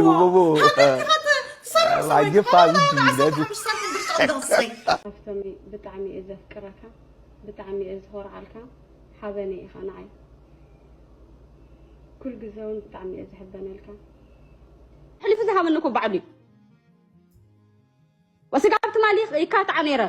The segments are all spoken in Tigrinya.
ሃገርካ ትሰርሕ ሰበይቲ ላጊፋ ከለኻ ብድዩ ራእሲ ነዱ? ሓሙሽተ ሳንቲም ብርጭቕ እንዳወሰይ። ሃብቶመይ፣ ብጣዕሚ እየ ዘፍቅረካ፣ ብጣዕሚ እየ ዝኾርዓልካ፣ ሓበነይ ኢኻ ንዓይ። ኩሉ ግዜ እውን ብጣዕሚ እየ ዝሕበነልካ። ሕሊፉ ዝሃበኒ እኮ ባዕሉ እዩ። ወስጋብ ትማሊ ይካታዕ ነይረ።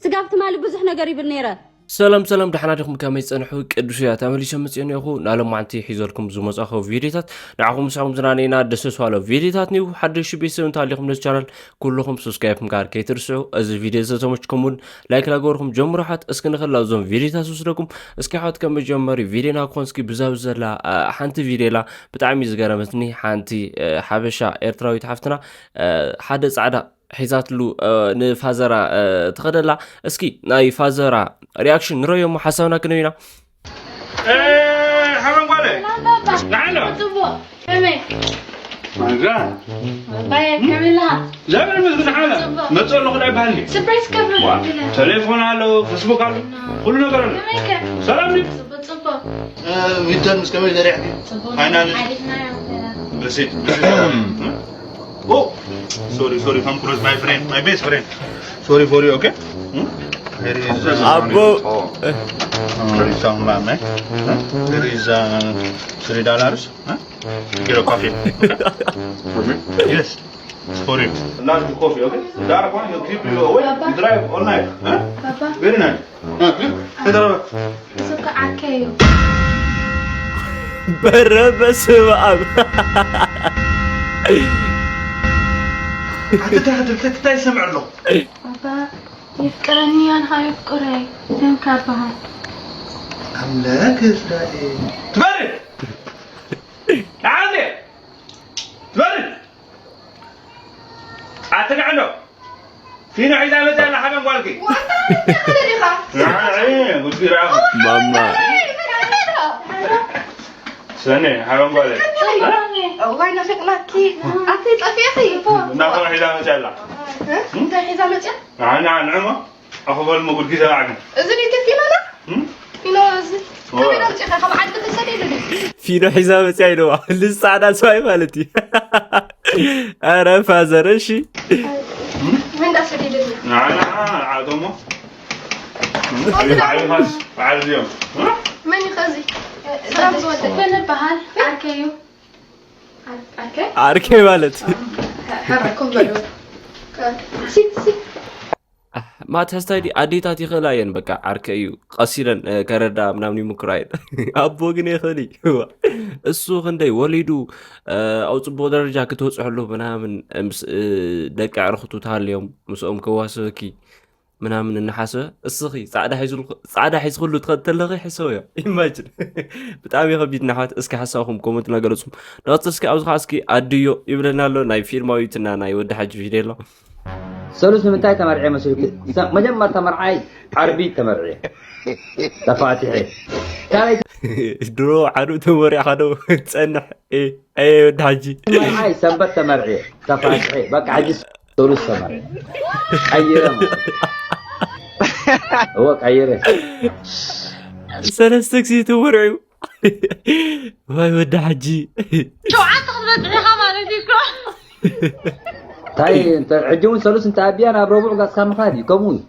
ስጋብ ትማሊ ብዙሕ ነገር ይብል ነይረ። ሰላም ሰላም፣ ደሓና ዲኹም? ከመይ ጸንሑ? ቅዱስ እያ ተመሊሰ መጽኤ እኒኦኹ። ናሎማዕንቲ ሒዘልኩም ዝመጻኹ ቪድዮታት ንዓኹም ምሳኹም ዝናነይና ደሰስ ባለ ቪድዮታት ኒው። ሓደሽ ቤተሰብ እንተ ሃሊኹም ነዚ ቻናል ኩልኹም ሰብስክራይብ ምግባር ከይትርስዑ። እዚ ቪድዮ ዝተመችኩም እውን ላይክ ላገበርኩም ጀምሩ። ሓት እስኪ ንኸላ እዞም ቪድዮታት ዝወስደኩም እስኪ ሓት ከም መጀመሪ ቪድዮና ክኾን እስኪ ብዛብ ዘላ አ፣ ሓንቲ ቪድዮ ላ ብጣዕሚ ዝገረመትኒ ሓንቲ አ፣ ሓበሻ ኤርትራዊት ሓፍትና አ፣ ሓደ ጻዕዳ ሒዛትሉ እ፣ ንፋዘራ እ፣ ትኸደላ። እስኪ ናይ ፋዘራ ሪያክሽን ንረዮ እሞ ሓሳብና ክንህብ ኢና። ሓበን ጓለ ንዓሎ ጽቡቅ ከመይ ማዛ ባየ ከመላ ዘመን ምስ ንዓሎ ጽቡቅ። መጽእ ኣለኹ ዳይ ባህልኒ ሰርፕራይዝ ከብል ዋ፣ ኢለ። ቴሌፎን ኣሎ፣ ፌስቡክ ኣሎ፣ ኩሉ ነገር ኣሎ። ከመይ ከ? ሰላም ድዩ? ጽቡቅ ጽቡቅ። እ፣ ሚድተርምስ ከመይ ዘሪዕኪ? ጽቡቅ። ፋይናል ሓሊፍናዮ። ብስት ብስት። Oh, sorry, sorry, Tom Cruise, my friend, my best friend. Sorry for you, okay? Hmm? Here is, uh, Abo. Oh. Here is some, uh, man. Huh? Here is, uh, three dollars. Huh? Get a coffee. Okay? For me? Yes. It's for you. Not the coffee, okay? That one, you keep it away. You drive all night. Huh? Papa. Very nice. እሱ እኮ ዓርከይ እዩ። በረ በስመ ኣብ። ኣትታህድር ተትታይ ሰምዕ ኣለኹ። ኣባ የፍቅረኒ ኣንሃ የፍቅረይ። ደም ካባሃል። ኣምላክ እስራኤል። ትበሪ። ንዓንዴ። ትበሪ። ኣትንዕዶ። ፊኖ ሒዛ መፅያ ኣላ ሓበን ጓልኪ። ዋንታ መፅያ ዲኻ? ንዓይ ጉድ ራኹ። ማማ። ሰኔ ሓበን ጓለ። እዋይ ናፊቅናኪ። ኣቲ ጠፊእኺ። ናኸ ሒዛ መፅያ ኣላ። እ? እንታይ ሒዛ መፅያ? ንዓ ንዓ ንዕሞ። ኣኸበል መጉድ ጊዜ ኣዕግም። እዚ ዲዩ ፊኖና? እም? ፊኖ እዚ። ኦ። ከመይ ዶ ኣምፂእኻ? ካብ ዓዲ ተሰዲዱ ድዩ? ፊኖ ሒዛ መፅያ ኢልዋ። ልዚ ፃዕዳ ሰብኣይ ማለት እዩ። ኣረ ፋዘር፣ እሺ። እም? መን ዳ ሰዲዱ? ንዓ ንዓ ንዓ ኣቶሞ። እም? በዓል ፋስ፣ በዓል እዚኦም። እም? መን እዩ ከዚ? ሰላም ዝወደድ። መን ይበሃል? ዓርከይ እዩ። ዓር-፣ ዓርከይ? ዓርከይ ማለት። ሕራይ ኮፍ በሉ። ሲ፣ ሲ። ማት ሀስታይ ዲ ኣዴታት ይኽእላ እየን። በቃ ዓርከ እዩ ቀስ ኢለን እ፣ ከረዳ ምናምን ይምክራ እየን። ኣቦ ግን የኽእል እዩ። እሱ ክንደይ ወሊዱ እ፣ ኣብ ፅቡቕ ደረጃ ክትበፅሐሉ ምናምን እ፣ ምስ እ፣ ደቂ ኣዕርኽቱ ተሃልዮም ምስኦም ከዋስበኪ ምናምን እናሓሰበ እስኺ ፃዕዳ ሒዝሉ- ፃዕዳ ሒዝክሉ ትኸድ ተለኺ ሕሰብዮ። ኢማጅን። ብጣዕሚ ከቢድ ናሓት። እስኪ ሓሳብኩም ኮመንት እናገለፅኩም ንቐፅል። እስኪ ኣብዚ ከዓ እስኪ ኣድዮ ይብለና ኣሎ ናይ ፊልማዊትና ናይ ወዲ ሓጂ ቪድዮ ኣሎ። ሰሉስ ንምንታይ ተመርዐ መሲሉኪ? ሰ-፣ መጀመርታ መርዓይ ዓርቢ ተመርዐ። ተፋቲሐ። ካልኣይ ድሮ ዓርቢ ተመሪዕኻ ዶ ትጸንሕ? ኤ፣ ኣየ ወዲ ሓጂ። መርዓይ ሰንበት ተመርዐ። ተፋቲሐ። በቃ ሕጂ ሰሉስ ተመርዐ። ቀይረ ማለት። እወ፣ ቀይረ። ሰለስተ ግዜ ተመርዑ። ዋይ ወዲ ሓጂ። ሸውዓተ ክትበጽሕ ኢኻ ማለት እዩ እኮ። እንታይ፣ እንተ-፣ ሕጂ እውን ሰሉስ እንተ ኣቢያ ናብ ረቡዕ ጋጽካ ምኻድ እዩ። ከምኡ እዩ።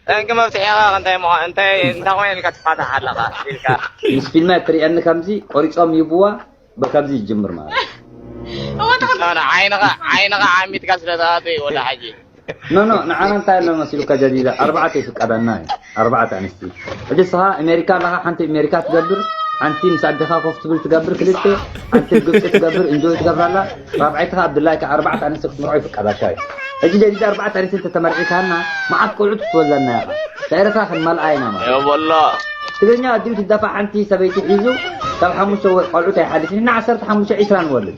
ጠንቂ መፍትሒ ኢኻ። እንታይ ምዃ-፣ እንታይ፣ እንታይ ኮይኑ ኢልካ ትፋታሕ ኣለኻ ኢልካ። ምስ ፊልማ እትርእየኒ ከምዚ ቆሪጾም ይብዋ፣ በከምዚ ይጅምር ማለት እዩ። እወ፣ ትኽክል። ኖ፣ ኖ፣ ዓይንኻ፣ ዓይንኻ ዓሚትካ ስለ ትኣቱ እዩ ወዲ ሓጂ። ኖ፣ ኖ፣ ንዓና እንታይ ኣሎ መሲሉካ ጀዲዳ? ኣርባዕተ ይፍቀደና እዩ። ኣርባዕተ ኣንስቲ። ሕጂ ንስኻ ኣሜሪካ ኣለኻ፣ ሓንቲ ኣሜሪካ ትገብር፣ ሓንቲ ምስ ኣዴኻ ኮፍ ትብል ትገብር፣ ክልተ፣ ሓንቲ ኣብ ግብፂ ትገብር፣ ኢንጆይ ትገብር ኣላ፣ ራብዓይቲ ኸዓ ኣብ ድላይካ ኣርባዕተ ኣንስቲ ክትምርዖ ይፍቀደካ እዩ። ሕጂ ጀዲዳ ኣርባዕተ ኣንስቲ እንተተመርዒካና፣ መዓት ቆልዑ ትወልደልና ኢኻ። እታ ኤርትራ ክንመልኣ ኢና ማለት እዩ። የበሎ። ትግርኛ ኣዲኡ ትደፋ ሓንቲ ሰበይቲ ሒዙ፣ ካብ ሓሙሽተ ወ-፣ ቆልዑት ኣይሓልፍን፣ ንዓሰርተ ሓሙሽተ ዒስራ ንወልድ።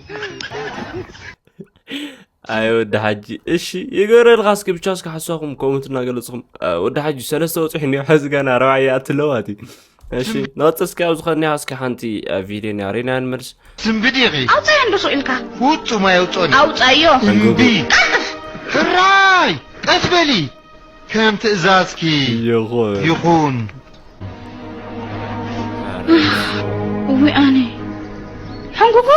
ኣይ ወዲ ሓጂ፣ እሺ፣ ይገረልካ እስኪ፣ ብቻ እስኪ ሓሳኹም ኮመንት እናገለጽኹም። እ፣ ወዲ ሓጂ፣ ሰለስተ ወጽሑ እኒኦ፣ ሕዚ ገና ኣርባዓ ይኣቱ ኣለዋት እዩ። እሺ፣ ንቐጽል እስኪ፣ ኣብ ዝኾነ እስኪ ሓንቲ፣ እ፣ ቪድዮ እኒኣ ርኢና ንመልስ። ትንቢ ዲኺ? ኣውጻዮ እንዶ ሱቕ ኢልካ። ውጹ ማይ ኣውጾኒ። ኣውጻዮ። እምቢ። ቀልጥፍ። ሕራይ! ቀስ በሊ። ከም ትእዛዝኪ ይኹን። ይኹን። እውይ ኣነ። ሕንጉጎ?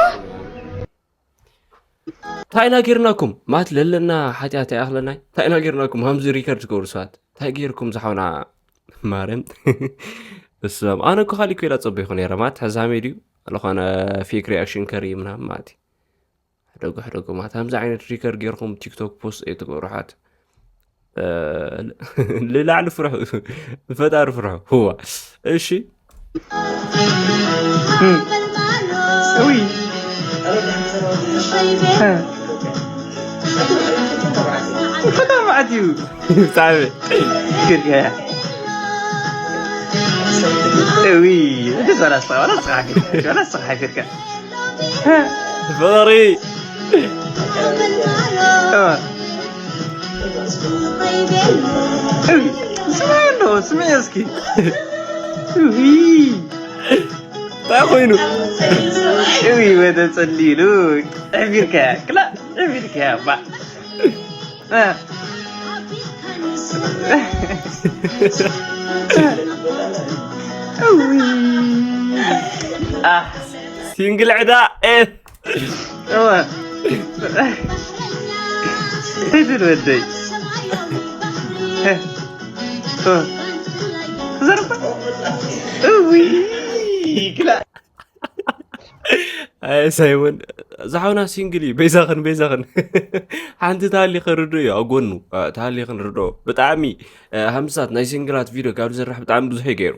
እንታይ ኢና ጌርናኩም? ማለት ለለና ሓጢኣት ኣይኣኽለናይ? እንታይ ኢና ጌርናኩም? ሃምዚ ሪከርድ ትገብሩ ሰባት። እንታይ ጌርኩም ዝሓውና? ማርያም። እሶም፣ ኣነ እኮ ካሊእ ኮይና ጸቢኹ ነይረ። ማለት ሕዛሜ ድዩ? ዝኾነ ፌክ ሪኣክሽን ከርኢ ምናምን ማለት እዩ። ሕደጉ፣ ሕደጉ። ማለት ሃምዚ ዓይነት ሪከርድ ጌርኩም ቲክቶክ ፖስት ኣይትገብሩ ሓት። እ፣ ልላዕሊ ፍርሑ። ንፈጣሪ ፍርሑ። ህዋ። እሺ። እም። እውይ። እ። ፈታ መዓት እዩ። ብጣዕሚ። ግርያ። እውይ። ደስ በላ ስኻ፣ ወላ ስኻ ግርያ። ወላ ስኻ ግርያ። እ። ፍቕሪ። እ። እውይ። ስምዒ ኣሎ፣ ስምዒ እስኪ። እውይ። እንታይ ኮይኑ? እውይ፣ ወደ ጸሊሉ። ዕቢርካ፣ ክላ፣ ዕቢርካ፣ ባ። እ። እውይ። አ። ሲንግል ዕዳ፣ እ። እዋ። እድል ወደይ። እ። ዘርባ። እውይ፣ ክላ። ኣይ፣ ሳይሞን፣ ዝሓውና ሲንግል እዩ። በይዛኽን፣ በይዛኽን። ሓንቲ ተሃሊ ክንርድኦ እዩ፣ ኣብ ጎኑ፣ እ፣ ተሃሊ ክንርድኦ። ብጣዕሚ፣ እ፣ ሃምሳት ናይ ሲንግላት ቪድዮ ካብ ዝስራሕ ብጣዕሚ ብዙሕ እዩ ገይሩ።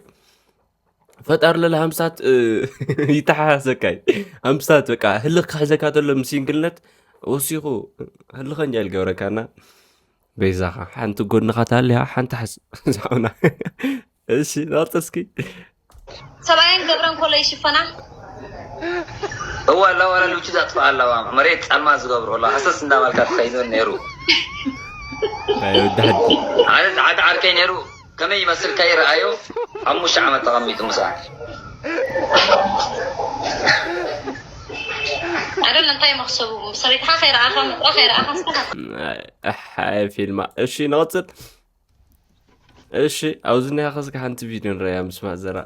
ፈጣሪ ለለ ሃምሳት፣ እ፣ ይተሓሓሰካ እዩ። ሃምሳት በቃ ህልኽ ክሕዘካ ተሎ ምስ ሲንግልነት ወሲኹ ህልኸኛ እዩ ዝገብረካና። በይዛኻ ሓንቲ ጎንኻ ተሃልያ ሓንቲ ሓስ-፣ ዝሓውና። እሺ፣ ናውጣ እስኪ። ሰብኣየን ገብረን ኮሎ ይሽፈና። እዋ፣ ኣላ ዋላ ልብቹ ዘጥፍኣ ኣለዋ። መሬት ጻልማ ዝገብሮ ኣላ። ሃሰስ እንዳበልካ ትኸይድ ነይሩ። ኣይ፣ ወዲ ሓቂ። ሓደ፣ ሓደ ዓርከይ ነይሩ። ከመይ ይመስል ከይረኣዮ ሓሙሽተ ዓመት ተቐሚጡ ምስኣ። ኣደም እንታይ መኽሰቡ? ሰበይትኻ ከይረኣኻ፣ ምጥራ ከይረኣኻ፣ እስኻ። ኣሕ፣ ኣይ፣ ፊልማ። እሺ፣ ንቐጽል። እሺ፣ ኣብዚ እኒኣ ኸስከ ሓንቲ ቪድዮ ንረኣያ ምስ ማዘራ።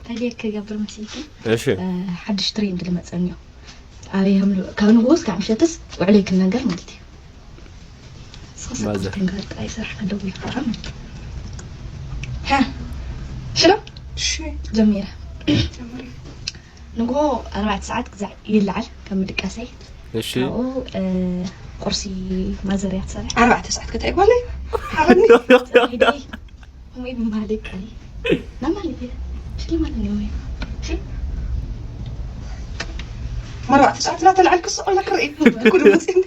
ታዲያ ክገብር መሲልኪ? እሺ። እ፣ ሓድሽ ትሬንድ ልመጸኒ እዩ። ኣበይ ከም ል-፣ ካብ ንግሆ እስካብ ምሸትስ ውዕለይ ክነገር ማለት እዩ። ንስኻ ማዘር። ሰብኣይ ተንጋር ጥራይ ስራሕ ከለዉ ይኸዓ ማለት እዩ። ሃ፣ ሽሎ? እሺ። ጀሚረ። ጀምሪ። ንግሆ ኣርባዕተ ሰዓት ክዛዕ ይለዓል ከም ድቃሰይ። እሺ። ካብኡ፣ እ፣ ቁርሲ ማዘር እያ ትሰርሕ። ኣርባዕተ ሰዓት ከታይ ጓለይ? ሓበኒ። ጸኒሐ ከምኡ እዩ ብምባል ደቂ። ናማል እየ። ሽሊ ማለት ነው ወይ? እሺ። ኣርባዕተ ሰዓት እናተለዓልክ ስቕ ኢላ ክርኢ። ጉድ መፅእኒ።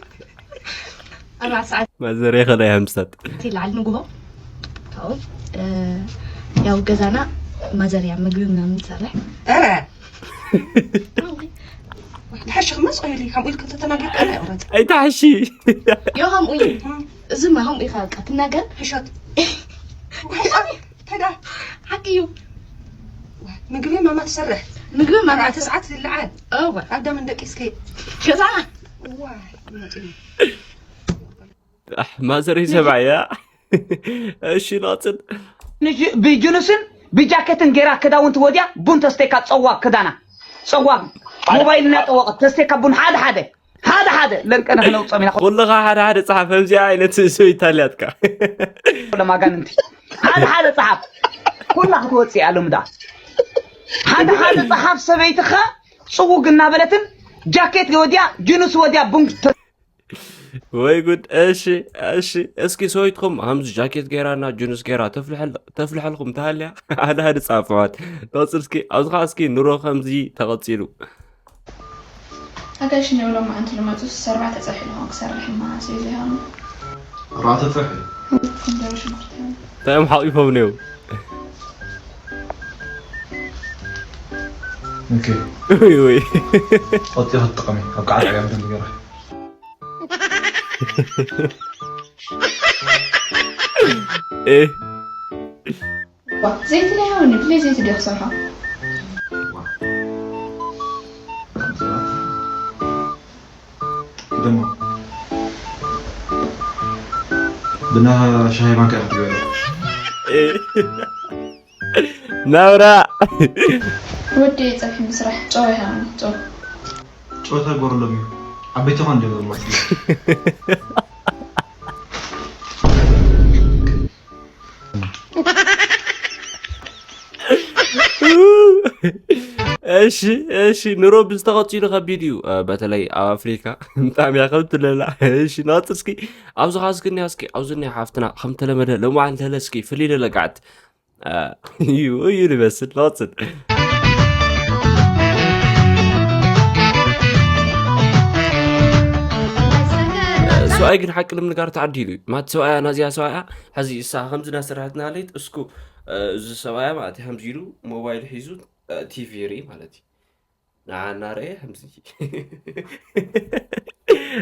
ኣርባዕተ ሰዓት ማዘር እየ ከላይ ሃምሳት። ይለዓል ንግሆ። ካብኡ፣ እ፣ ያው ገዛና ማዘር እያ ምግቢ ምናምን ትሰርሕ። ኧረ። ኣዎ። ድሓሽኽማ ስቕ ኢሊ፣ ከምኡ ኢልክ እንተተናገርካ ኣነ እቑረጽ። ኣይትሓሺ። ዮ፣ ከምኡ እዩ። እም። እዚማ ከምኡ ኢኻ በቃ ትናገር። ሕሾት። እንታይ ደኣ? ሓቂ እዩ። ምግቢ ማማ ትሰርሕ። ምግቢ ማማ ኣርባዕተ ትሰርሕ። ሰዓት ዝለዓል። እወ። ኣዳም እንደቂስኪ። ገዛና። ዋይ፣ መፂኡ። ኣሕ፣ ማዘረይ ሰብኣያ። እሺ፣ ንቐጽል። ንጅ-፣ ብጅኑስን ብጃኬትን ጌራ ክዳውንቲ ወዲያ ቡን ተስተካ ጸዋግ ክዳና። ጸዋግ ሞባይል እናጠወቐት ተስተካ ቡን ሓደ ሓደ። ሓደ ሓደ ለንቀነ ክነውጾም ኢና። ኩልኻ ሓደ ሓደ ጸሓፍ። ከምዚኣ ዓይነት ሰበይቲ ኣልያትካ። ለማጋንንቲ። ሓደ ሓደ ጸሓፍ። ኩላ ክትወጽእ እያ ሎሚ ደኣ። ሓደ ሓደ ጸሓፍ ሰበይትኻ ጽውግ እናበለትን ጃኬት ወዲያ፣ ጅኑስ ወዲያ ቡን ተ- ወይ ጉድ። እሺ፣ እሺ። እስኪ ሰበይትኹም ሃምዚ ጃኬት ጌራና ጅኑስ ጌራ ተፍልሐል-፣ ተፍልሐልኩም ተሃልያ? ሓደ ሓደ ጸሓፍ ኣሕዋት። ንቐጽል እስኪ። ኣብዚ ኸኣ እስኪ ኑሮ ከምዚ ተቐጺሉ። ኣጋይሽ እኒኦ ሎማዓንቲ ልመጹ፣ ስስ ኣርባዕተ ጸብሒ ዝኾን ክሰርሕ እማ ኣስቤዛ ይሃብኒ። ኣርባዕተ ጸብሒ? ኮሚደረ ሽጉርቲ። እንታይ እዮም ሓቒፎም እኒኦ? ኦኬ። ውይ፣ ውይ። ቀጥታ ክትጥቀሚ፣ ኣብ ቃዕዳ እዮም ደም ገይረ። እ። ዋ፣ ዘይቲ ናይ ሃውኒ፣ ብለይ ዘይቲ ድዮ ክሰርሖ? ዋ። ደሞ። ብና ሻሂ ማንካ ክትገበረ። እ። ናብራ። ወዲ ጸብሒ ምስራሕ ጨው ይሃብኒ፣ ጨው። ጨው ተጎርሎም እዩ። ዓበይቲ ኾን ዶ መስል? እሺ እሺ፣ ኑሮ ብዝተቐፂሉ ከቢድ እዩ። በተለይ ኣብ ኣፍሪካ ብጣዕሚ እያ ከብድ ትለላ። እሺ፣ ናፅር እስኪ ኣብዚ ኻስክኒ እስኪ ኣብዚ ናይ ሓፍትና ከም ተለመደ ለማዓል ተለ እስኪ ፍልይ ለጋዕት እዩ እዩ ንመስል ናፅር። ሰብኣይ ግን ሓቂ ንምንጋር ተዓዲሉ እዩ ማት ሰብኣያ ናዚያ ሰብኣያ ሕዚ እሳ ከምዚ እናሰርሐትና ለይት እስኩ እዚ ሰብኣያ ማለት ከምዚ ኢሉ ሞባይል ሒዙ ቲቪ ርኢ ማለት እዩ። ንዓና ርአ ከምዚ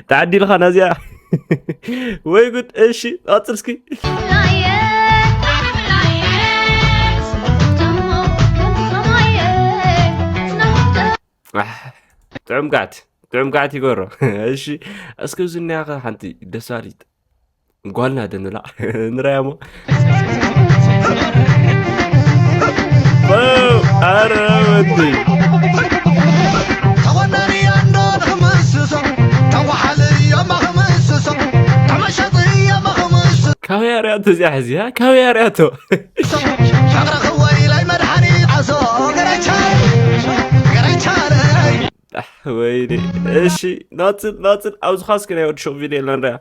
ተዓዲልኻ ናዚኣ ወይ ጉድ። እሺ ቀፅል እስኪ። ጥዑም ጋዕት ጥዑም ጋዕት ይገሮ። እሺ እስኪ ዝኒያኸ ሓንቲ ደሳሊት ጓልና ደንላ ንራያሞ። ኣረ ወዲ ተወናኒ ኣንዶ ንኽምስሶ ተዋሓል እዮማ ክምስሶ ተመሸጥ እዮማ ክምስሶ ካበይ ኣርያቶ እዚኣ ሕዚያ ካበይ ኣርያቶ። ሸቕረኽወይ ላይ መድሓኒ ኣሶ ገረቻ ገረቻለይ ወይኔ። እሺ ናፅን ናፅን ኣብዚ ኻስኪ ናይ ወዲ ሾው ቪድዮ የለን ሪያ።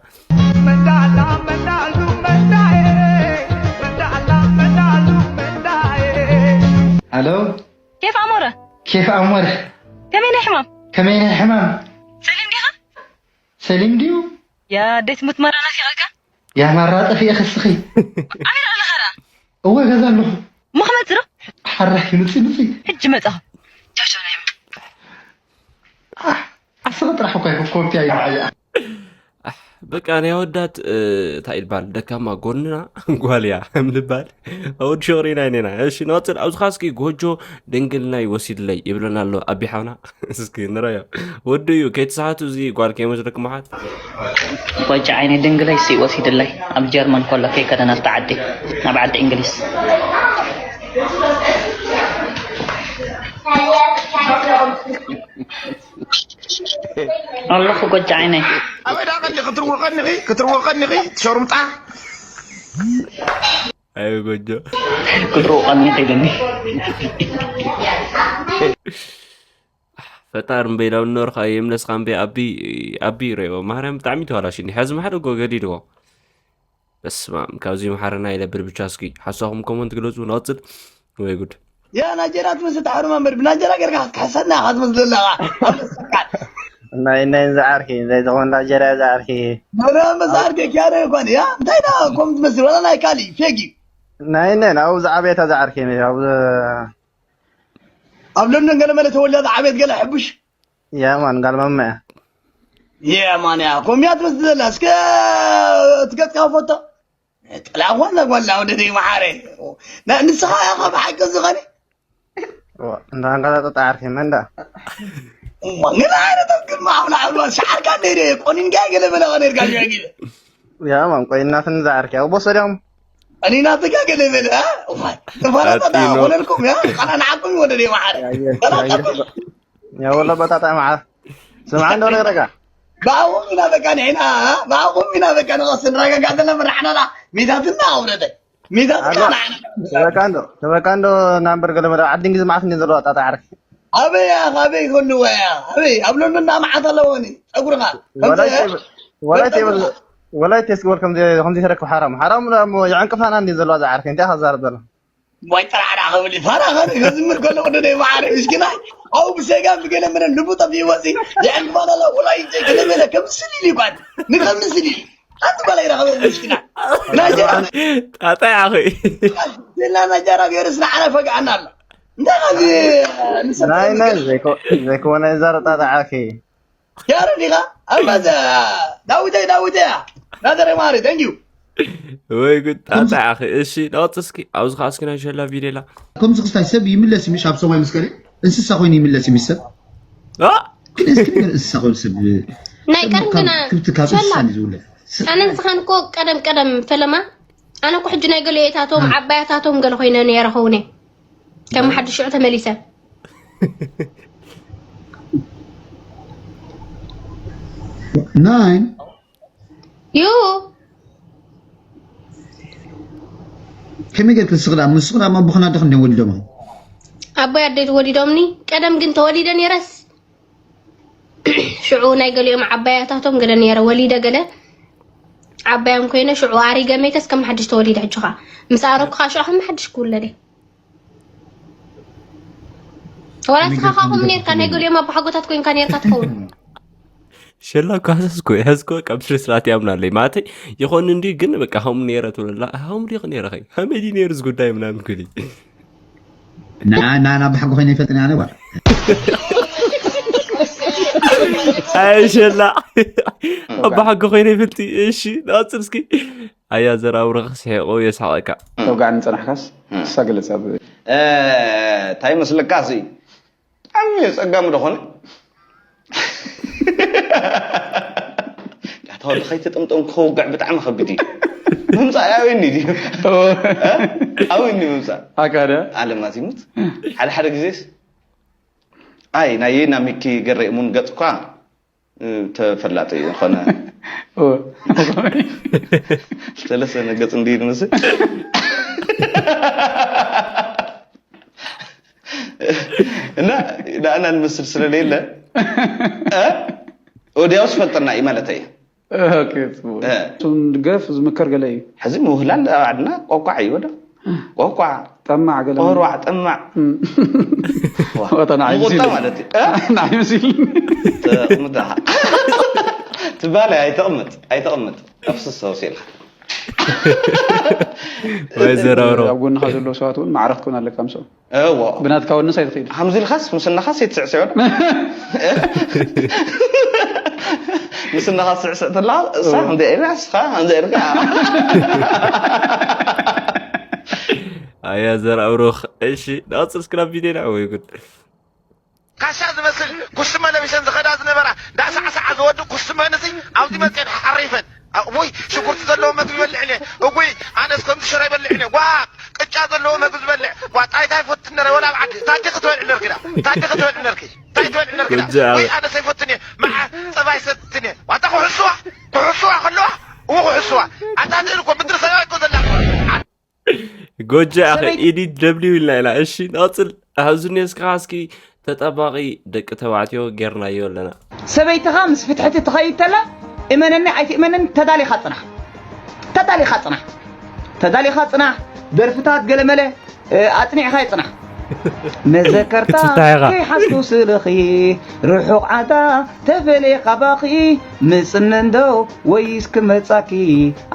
ሄሎ ኬፍ ኣሞረ ኬፍ ኣሞረ ከመይ ናይ ሕማም ከመይ ናይ ሕማም ሰሊም ዲኻ ሰሊም ድዩ ያ ኣደይ ትሙት መራ ናፊቐካ ያ ማራ ጠፊኤ ክስኺ ኣበይ ኣለኻ ደኣ እወ ገዛ ኣለኹ እሞ ክመፅእ ዶ ሓራይ ምፅእ ምፅእ ሕጂ መፃኹ ቻው ቻው ናይ ሕማም ዓስኻ ጥራሕ እኳ ይኮ ኮፒ ኣይረኣያ በቃ ናይ ኣወዳት እንታይ ይባል ደካማ ጎንና ጓል እያ ምልባል ኣወድ ሸቕሪና ይኔና እሺ ንቐፅል ኣብዚ ኻስኪ ጎጆ ድንግልና ይወሲድለይ ይብለና ኣሎ ኣቢ ሓውና እስኪ ንረዮ ወዲ እዩ ከይተሳሓቱ እዚ ጓል ከይመስለኩም ሓት ጎጆ ዓይነይ ድንግለይ ሲ ወሲድለይ ኣብ ጀርመን ኮሎ ከይከደን ኣብቲ ዓዲ ናብ ዓዲ እንግሊዝ ኣለኹ ጎጆ ዓይነይ ኣበይ ደኣ ቀኒ ክትርውቐኒ ኺ ክትርውቐኒ ኺ ትሸሩምጣ ኣይ ጎጆ ክትርውቐኒ ኺ ኢሉኒ ፈጣር እምበይ ናብ ኖርካ የምለስካ እምበይ ኣቢ ኣቢ ረዮ ማርያም ብጣዕሚ ተዋላሽ እንዲ ሕዚ ማሕደ ጎ ገዲድዎ በስማም ካብዚ መሓረና ይለብር ብቻ እስኪ ሓሳኹም ኮመንት ግለፁ ንቐፅል ወይ ጉድ ያ ናጀራ ትመስል ተሓሩማ እምበር ብናጀራ ጌርካ ክትሕሰና ኢኻ ትመስል ዘለኻ ናይ ናይ ዝዓርኪ ዘይትኾን ናጀራ ዝዓርኪ መረበ መዛር ኬኪያረ ይኳን ያ እንታይ ዳ ከም ትመስል ወላ ናይ ካሊ ፌግ እዩ ናይ ናይ ናብኡ ዝዓበየታ ዝዓርኪ ኣብ ኣብ ለንደን ገለ መለ ተወልዳ ዝዓበየት ገለ ሕቡሽ የማን ጋል ማማ እያ የማን እያ ኮምያ ትመስል ዘላ እስከ ትገጽካ ፎቶ ጥላ ኳላ ጓላ ወደደይ መሓረ ንስኻ ኢኻ ብሓቂ ዝኾነ እንዳንጋላጠጣ ዓርኪ መንዳ ግን ዓይነት ኣብ ግርማ ኣብላ ኣብላ ሻዓርካ ነይረ ቆኒንካ ገለ በለኻ ነርካ ሻጊለ ያማን ቆይናትን ዝዓርኪ ኣብ ቦሰ ድዮም እኔ ናትካ ገለ በለ ተፋራጣ ሆነልኩም ያ ቃና ንዓኩም ወደ ደይ መሓረ ያወሎ በጣጣ መዓር ስምዓ እንዶ ነግረካ ብኣኹም ኢና በቃ ንሕና ብኣኹም ኢና በቃ ንቐስ ንረጋጋዕ ዘለና መራሕናና ሚዛትና ኣውረደ ሚዛትና ንዓና ተበቃ እንዶ ተበቃ እንዶ ናምበር ገለ መለ ዓዲ እንግሊዝ መዓት እንዲ ዘለዋ ጣጣ ዓርኪ ኣበይ ኣበይ ይኸልዋ ያ ኣበይ ኣብ ሎንዶን ዳ መዓት ኣለዎ ኒ ፀጉርኻ ወላይ ቴብል ወላይ ቴብል ወላይ ቴስክ ወል ከምዚ ከምዚ ተረክብ ሓራም ሓራም ሞ የዕንቅፋና እንዲ ዘለዋ ዝዓርኪ እንታይ ከዛርብ ዘሎ ዋይ ጥራዕራ ክብል ፋራ ከዝምር ከሎ ወደ ደይ መዓረ ምስኪናይ ኣው ብሰጋ ብገለ ምረ ልቡ ጠፊ ወፂ የዕንቅፋና ላ ወላይ ገለ መለ ከምስል ኢሉ ይባል ንከምስል ኢሉ ኣንቲ በላይ ረኸበ ምስኪና ናጀራ ጣጣ ያኺ ዜና ናጀራ ገይሩ ስለ ዓረ ፈግኣና ኣሎ እንታይ ኸዚ ናይ ናይ ዘይኮነ ዛረጣ ዓኪ ያረ ዲኻ ኣልማዝ ዳዊተይ ዳዊተያ ናዘረ ማሪ thank you ወይ ጉድ ጣጣ ያኺ እሺ ዳወጥ እስኪ ኣብዚ ኸዓ እስኪ ናይ ሸላ ቪዲዮ ላ ከምዚ ክስታይ ሰብ ይምለስ ምሽ ኣብ ሰማይ ምስ ከደ እንስሳ ኮይኑ ይምለስ ምሽ ሰብ አ ግን እስኪ ነገር እንስሳ ኮይኑ ሰብ ናይ ቀደም ግና ክብቲ ካብ ሸላ እንስሳ እዩ ዝውለድ ኣነ ንስኻን እኮ ቀደም ቀደም ፈለማ ኣነ እኮ ሕጂ ናይ ገለየታቶም ዓባያታቶም ገለ ኮይነ ነይረ ኸውን እየ ከም ሓድሽ ሽዑ ተመሊሰ Nine. ዩ ከመይ ጌርክ ስቕዳ ምስ ስቕዳ ኣቦኽን ኣደኽን ድዮም ወሊዶም? ኣቦይ ኣደይ ወሊዶምኒ። ቀደም ግን ተወሊደ ነይረስ ሽዑ ናይ ገሊኦም ዓባያታቶም ገለ ነይረ፣ ወሊደ ገለ ዓባዮም ኮይነ ሽዑ ኣሪገ መይተስ ከም ሓድሽ ተወሊደ። ሕጂ ኸ ምስ ኣረኩኻ ሽዑ ከም ሓድሽ ክውለደ። ወላ ንስኻ ኻኹም ነርካ ናይ ገሊኦም ኣባሓጎታት ኮይንካ ነርካ ትኸውን። ሸላ እኮ ሐሰስኮ ሐስኮ ካብ ስነ ስርዓት ያምናለይ ማለተይ ይኾን እንዲ ግን በቃ ሀሙ ነረ ትብለላ ሀሙ ዲኽ ነረ ኸይ ሀመዲ ነሩ ዝጉዳይ ምናምን ክሊ ና ና ና ብሓቂ ኮይነ ይፈልጥኒ ኣነ ጓል ኣይ ሸላ ኣባሓቂ ኮይነ ይፈልጢ እሺ ንቐፅል እስኪ ኣያ ዘራብረኽ ስሒቑ የስሓቐካ ተውጋዕኒ ጸናሕካስ ክሳ ግለጽ ኣብ እንታይ መስለካ ሲ ብጣዕሚ ጸጋሚ ዶኾነ ዳታ ወዲ ከይተጠምጠም ክወግዕ ብጣዕሚ ከብድ እዩ ምምፃእ ኣበኒ ድዩ ኣበኒ ምምፃእ ኣካደ ኣለማት ይሙት ሓደ ሓደ ግዜስ ኣይ ናይ የና ሚኪ ገረ እሙን ገፅ እኳ ተፈላጠ እዩ ዝኾነ ሰለስተ ነገፅ እንዲ ንመስል እና ንኣና ንመስል ስለለየለ ወዲያውስ ፈልጠና እዩ ማለት እዩ ገፍ ዝምከር ገለ እዩ ሕዚ ምውህላል ኣብ ዓድና ቆቋዕ እዩ ወደ ቆቋዕ ጠማዕ ገለ ቆርባዕ ጠማዕ ወጠና ቁጣ ማለት እዩ ናይምሲል ተቕምጥ ትባለ ኣይተቕምጥ ኣይተቕምጥ ኣፍስስ ተወሲልካ ወይ ዘረብሮ ኣብ ጎንኻ ዘለዉ ሰባት እውን ማዕረ ክትኮን ኣለካ ምስኦም እዎ ብናትካ ወንስ ኣይትኸይድ ሃምዚ ኢልካስ ምስናኻስ ይትስዕስዑ ዶ ምስናኻ ስዕስዕ ተላ እሳ እንደ ኤልያስ ኻ እንደ ኤልካ ኣያ ዘርኣብሩኽ እሺ ንቐፅል እስክና ቪድዮ ንዕወ ይጉድ ካሻ ዝመስል ኩስትመ ለቢሰን ዝኸዳ ዝነበራ ዳሳዕሳዓ ዝወዱ ኩስትመ ንሲ ኣብዚ መፅኤን ሓሪፈን እጉይ ሽጉርቲ ዘለዎ መግቢ ይበልዕ እየ እጉይ ኣነስ ከምዚ ሽሮ ይበልዕ እየ ዋ ቅጫ ዘለዎ መግቢ ዝበልዕ ዋ ጣይታ ይፈትን ነረ ወላ ኣብ ዓዲ ታዲ ክትበልዕ ነርኪ ዳ ታዲ ክትበልዕ ነርኪ ታይ ትበልዕ ነርኪ ዳ ጉጃ። ወይ ኣነስ ኣይፈትን እየ መዓ ፀባ ይሰትን እየ ዋታ ክሕስዋ ክሕስዋ ከለዋ እው ክሕስዋ ኣታ ትእል እኮ ምድሪ ሰማይ እኮ ዘላ ጎጃ ኣኸ ኢዲት ደብሊው ኢልና ኢና እሺ ንቐፅል ኣብዚ ኔስካ እስኪ ተጠባቒ ደቂ ተባዕትዮ ጌርናዮ ኣለና ሰበይትኻ ምስ ፍትሕቲ ትኸይድ ተላ እመነኒ ኣይትእመነኒ ተዳሊኻ ፅናሕ ተዳሊኻ ፅናሕ ተዳሊኻ ፅናሕ ደርፍታት ገለመለ ኣፅኒዕኻ ይፅናሕ መዘከርታ ክትፍታሕ ኢኻ። ከይሓዝኩ ስልኺ ርሑቕ ዓዳ ተፈልየ ካባኺ ምፅነ እንዶ ወይስ ክመፃኪ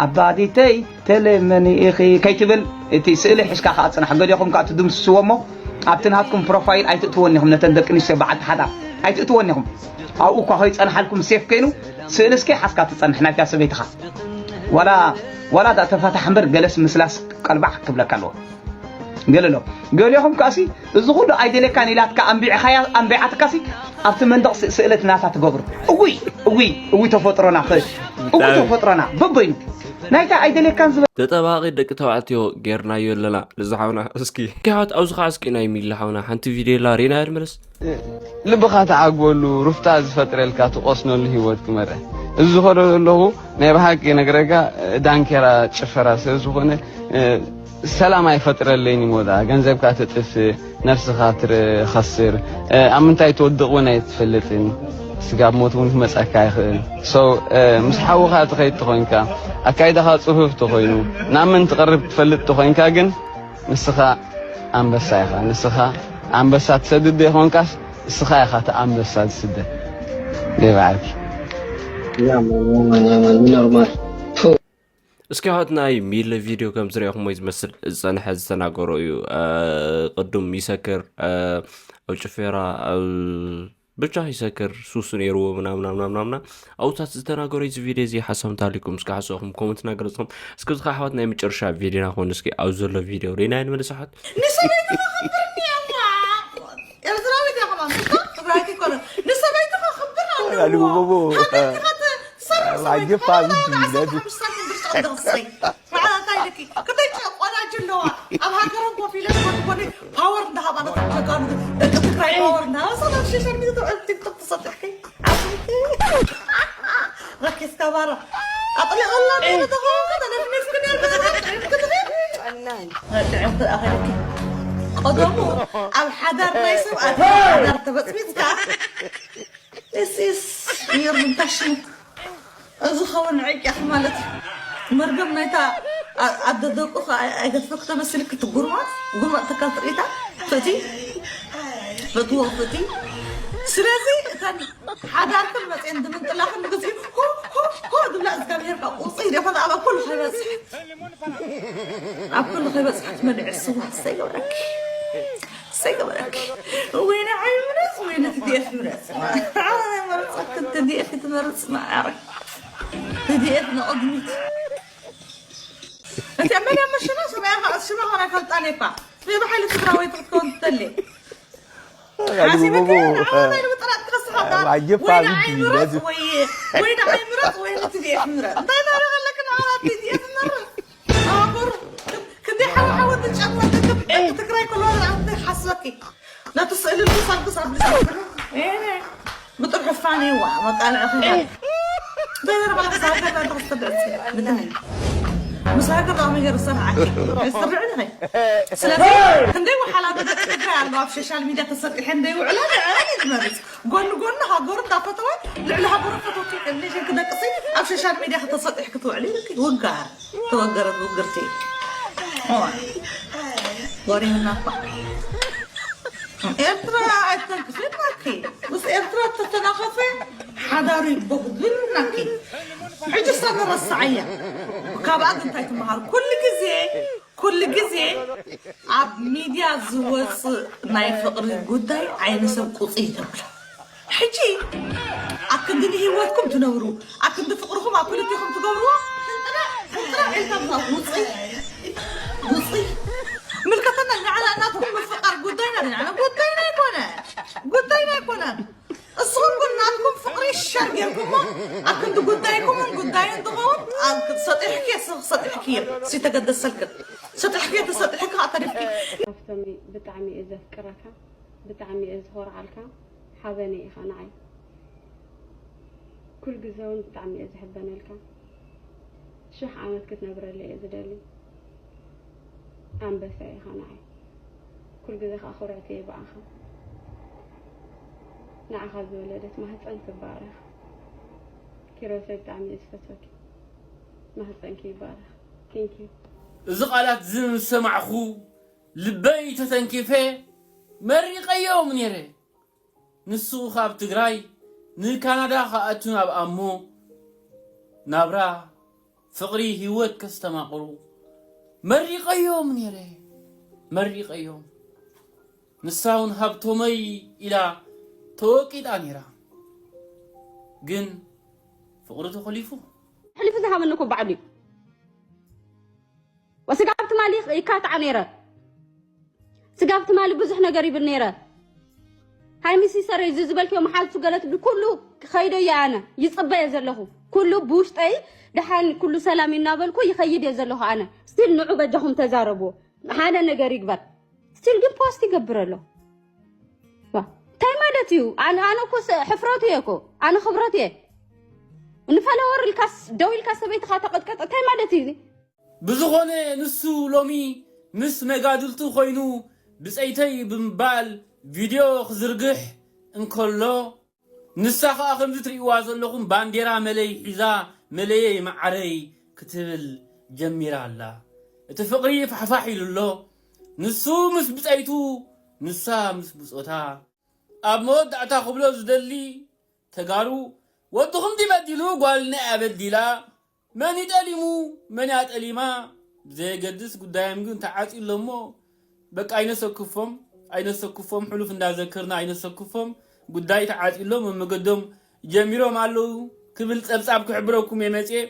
ኣባዲተይ ተለመኒ ኢኺ ከይትብል እቲ ስእሊ ሒዝካ ከዓ ፅናሕ ገዲኹም ከዓ ትድምስስዎ እሞ ኣብቲ ናትኩም ፕሮፋይል ኣይትእትወን ኢኹም ነተን ደቂ ኣንስትዮ በዓልቲ ሓዳር ኣይትእትወን ኢኹም ኣብኡ እኳ ከይፀንሓልኩም ሴፍ ከይኑ ስእሊ እስከ ሓዝካ ትፀንሕ ናይታ ሰበይትኻ ዋላ ዋላ ዳ ተፋታሕ እምበር ገለስ ምስላስ ቀልባዕ ክብለካ ኣለዎ ገለ ኣሎ ገሊኹም ከኣሲ እዚ ኩሉ ኣይደልየካን ኢላትካ ኣንቢዕኻያ ኣንቢዓትካሲ ኣብቲ መንደቕ ስ- ስእለት ናታ ትገብሩ እውይ እውይ እውይ ተፈጥሮና ኸ እውይ ተፈጥሮና በበይኑ ናይታ ኣይደልየካን ዝበ ተጠባቂ ደቂ ተባዕትዮ ጌርናዮ ኣለና ንዝሓውና እስኪ ካት ኣብዚ ከዓ እስኪ ናይ ሚሊ ሓውና ሓንቲ ቪድዮ ላ ሬና ያድመለስ ልብኻ ተዓግበሉ ሩፍታ ዝፈጥረልካ ትቆስነሉ ህይወት ክመርሕ እዚ ዝኸዶ ዘለኹ ናይ ብሓቂ ነግረካ ዳንኬራ ጭፈራ ስለ ዝኾነ ሰላም ኣይፈጥረለይን እዩ ሞዳ ገንዘብካ ትጥፍእ ነፍስኻ ትኸስር ኣብ ምንታይ ትወድቕ እውን ኣይትፈልጥን ስጋብ ሞት እውን ክመፀካ ይኽእል ሰው ምስ ሓውኻ ትኸይድ ተኾይንካ ኣካይዳኻ ፅፉፍ ተኾይኑ ናብ መን ትቐርብ ትፈልጥ ተኾይንካ ግን ንስኻ ኣንበሳ ኢኻ ንስኻ ኣንበሳ ትሰድድ ዘይኮንካስ ንስኻ ኢኻ እቲ ኣንበሳ ዝስደድ ደይ በዓልኪ ኖርማል እስኪ ኣሕዋት ናይ ሚለ ቪድዮ ከም ዝረኹሞ ዝመስል ዝፀንሐ ዝተናገሮ እዩ ቅዱም ይሰክር ኣብ ጭፌራ ብቻ ይሰክር ሱሱ ነይርዎ ምናምናምናምናምና ኣብታት ዝተናገሮ እዚ ቪድዮ እዚ ሓሳብ እንተሃልኩም እስኪ ሓሳብኩም ኮመንት እናገለፅኩም እስኪ ዝካ ኣሕዋት ናይ መጨረሻ ቪድዮና ኮይኑ እስኪ ኣብ ዘሎ ቪድዮ ሪና ንመለስ ኣሕዋት ንሰበይትኻ ክብርኒ እያ ኤርትራዊት እያ ከማን ትግራይት ይኮነ ንሰበይትኻ ክብር ኣለዎ ሃገርካ ትሰርሕ ሰበይትኻ ክደይ ቆዳጅ ኣለዋ ኣብ ሃገሮም ኮፍ ኢለን ጎንጎኒ ፓወር እንዳሃባለት ጀጋኑ ደቂ ትግራይ ፓወር እንዳሃባ ሰባት ሸሸር ሚዘ ተውዕል ቲክቶክ ተሰጥሕከይ ባራ ኣጥሊቐላ ነይሩ ተኸውን ከተነፍኒፍክን ያልበዛት ጥዕምቲ ትኺድ ጥዕምቲ ኣኸልኪ ቀደሙ ኣብ ሓዳር ናይ ሰብ ኣቲ ሓዳር ተበፅቢፅካ እሲስ ይርዳሽሙ እዚ ኸውን ዕቅያኽ ማለት እዩ። መርገም ናይታ ኣደ ደቁ ኣይገድፈክ ተመስልክ ትጉርማት ጉርማት ተካል ትርኢታ ፍቲ ፍትዎ ፍቲ ስለዚ እተን ሓዳርክን መፅኤን ድምንጥላኽን ንግዜ ሆ ድብላ እግዚኣብሔር ካብ ቁፅይ ደፈን ኣብ ኩሉ ከይበፅሐት ኣብ ኩሉ ከይበፅሐት መልዕ ስዋ ሰይገበረክ ሰይገበረክ ወይነ ዓይምረፅ ወይነ ትዲኤፍ ምረፅ መረፅክ ትዲኤፍ ትመርፅ ማዕረ ትዲኤፍ ንቕድሚት እቲ መን መሸና ሰማያ ሽማ ኾና ይፈልጣን እኳ ብሓይሊ ትግራወይቲ ክትከውን ትደሊ ሓሲበ ከ ንዓወታ ኢሉ ጥራጥ ክኸስኻ ወይነ ኣይምረፅ ወይ ወይነ ኣይምረፅ ወይነ ትዲኤፍ ምረፅ እንታይ ናረገለክ ንዓወታ ትዲኤፍ ምረፅ ኣበሩ ክንደይ ሓወሓወ ትጨመር ትግራይ ከሎ ንዓወታ ሓስበኪ ነቲ ስእሊ ልሳንክስ ኣብ ብጥርሑ ፋንዋ መቃልዕኺ ዘይረባክስ ሃገርና ተክስተደርሲ ብትኒ ምስ ሃገር ዳሚ ገርሰን ዓኪ ዝርዕልኺ ስለዚ ክንደይ ወሓላ በደቂ ትግራይ ኣሎ ኣብ ሶሻል ሚድያ ተሰጢሐ እንደይውዕላ ንዕረን እዩ ዝመርፅ ጎኒ ጎኒ ሃገሩ እንዳፈተወ ልዕሊ ሃገሩ ፈተወኪ ቅድሚሽን ክደቅሲ ኣብ ሶሻል ሚድያ ከተሰጢሕ ክትውዕሊ ኢልኪ ውጋር ተወገረት ውግርቲ ወሪህና እኳ ኤርትራ ኣይተንክፍናኪ ምስ ኤርትራ ተተናኸፈ ሓዳሩ ይቦ ክትብል ናኪ ሕጂ እሳ ንረስዓያ ካብኣ ግን እንታይ ትመሃር ኩሉ ግዜ ኩሉ ግዜ ኣብ ሚድያ ዝወፅእ ናይ ፍቅሪ ጉዳይ ዓይኒ ሰብ ቁፅ ይገብር ሕጂ ኣብ ክንዲ ንህይወትኩም ትነብሩ ኣብ ክንዲ ፍቅርኹም ኣብ ክልቲኹም ትገብርዎ ሕንጥራ ሕንጥራ ኢልካ ምሳት ውፅእ ውፅእ ምልከተና ንዓና እናትኩም ምፍቃር ጉዳይና ንዓና ጉዳይና ኣይኮነ ጉዳይና ኣይኮነን እስኹም ግን ናትኩም ፍቅሪ ሸር ጌርኩሞ ኣብ ክንዲ ጉዳይኩምን ጉዳይን ትኸውን ሰጢሕኪ ሰጢሕኪ እየ ሲተገደሰልክን ሰጢሕኪ ተሰጢሕኪ ኣተሪፍኪ ካብቶመይ ብጣዕሚ እየ ዘፍቅረካ ብጣዕሚ እየ ዝኾርዓልካ ሓበነይ ኢኻ ንዓይ ኩል ግዘ እውን ብጣዕሚ እየ ዝሕበነልካ ሽሕ ዓመት ክትነብረለይ እየ ዝደሊ ኣንበሳ ኢኻ ንዓይ ኩል ግዘ ከዓ ኩርዕቲ እየ ብኣኻ ንዓኻ ዝወለደት ማህፀን ትባረኽ ኪሮሰይ ብጣዕሚ እየ ዝፈትወኪ ማህፀንኪ ይባረኽ thank you እዚ ቃላት እዚ ምስ ሰማዕኹ ልበይ ተተንኪፈ መሪቐዮም ነይረ። ንሱ ካብ ትግራይ ንካናዳ ክኣቱ ናብ ኣሞ ናብራ ፍቕሪ ህይወት ከስተማቕሩ መሪቐዮም ነይረ። መሪቐዮም። ንሳ እውን ሃብቶመይ ኢላ ተወቂጣ ነይራ። ግን ፍቕሪ ተኾሊፉ። ኣሕሊፉ ዝሃበኒ እኮ ባዕሉ እዩ። ወስጋብ ትማሊ ይካትዓ ነይረ። ስጋብ ትማሊ ብዙሕ ነገር ይብል ነይረ። ሃይሚ ሲሰረይ እዚ ዝበልክዮ መሓዙ ገለ ትብሊ ኩሉ ክኸይዶ እየ ኣነ ይፅበየ ዘለኹ ኩሉ ብውሽጠይ ደሓን ኩሉ ሰላም እዩ እናበልኩ ይኸይድ እየ ዘለኹ ኣነ ስቲል ንዑ በጃኹም ተዛረብዎ ሓደ ነገር ይግበር ስቲል ግን ፖስት ይገብር ኣሎ እንታይ ማለት እዩ ኣነ ኣነ እኮ ሕፍረቱ እየ እኮ ኣነ ክብረት እየ ንፈለወር ኢልካስ ደው ኢልካ ሰበይትኻ ተቐጥቀጠ እንታይ ማለት እዩ ብዝኾነ ንሱ ሎሚ ምስ መጋድልቱ ኮይኑ ብጸይተይ ብምባል ቪድዮ ክዝርግሕ እንከሎ፣ ንሳ ኸኣ ከምዚ ትርእይዋ ዘለኹም ባንዴራ መለይ ሒዛ መለየይ መዓረይ ክትብል ጀሚራ ኣላ። እቲ ፍቕሪ ፋሕፋሕ ኢሉ ኣሎ። ንሱ ምስ ብጸይቱ፣ ንሳ ምስ ብጾታ። ኣብ መወዳእታ ክብሎ ዝደሊ፣ ተጋሩ ወድኹም ድዩ በዲሉ ጓልና እያ በዲላ፣ መን እዩ ጠሊሙ መን እያ ጠሊማ ብዘየገድስ ጉዳዮም ግን ተዓፅዩ ኣሎ እሞ በቃ ኣይነሰክፎም ኣይነሰክፎም ሕሉፍ እንዳዘከርና ኣይነሰክፎም ጉዳይ ተዓፅዩ ኣሎ መመገዶም ጀሚሮም ኣለዉ ክብል ፀብፃብ ክሕብረኩም እየ መፅየ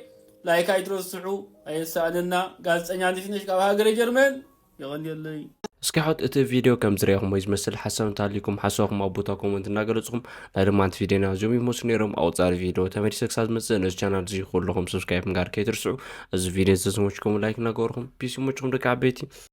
ላይክ ኣይትረስዑ ኣየሰኣነና ጋዜጠኛ ነሽነሽ ካብ ሃገረ ጀርመን የቐንየለይ። እስኪ ሓወት እቲ ቪድዮ ከም ዝረኣኹሞ እዩ ዝመስል ሓሳብ እንተሃልዩኩም ሓሳብኩም ኣብ ቦታ ኮመንት እናገለፅኹም ናይ ሎማንቲ ቪድዮና እዚኦም ይመስሉ ነይሮም ኣብ ቀፃሊ ቪድዮ ተመሊሰ ክሳብ ዝመፅእ ነዚ ቻናል እዚ ኩልኹም ሰብስክራይብ ምግባር ከይትርስዑ እዚ ቪድዮ እንተዝመችኩም ላይክ እናገበርኩም ፒስ ይመችኹም ደቂ ዓበይቲ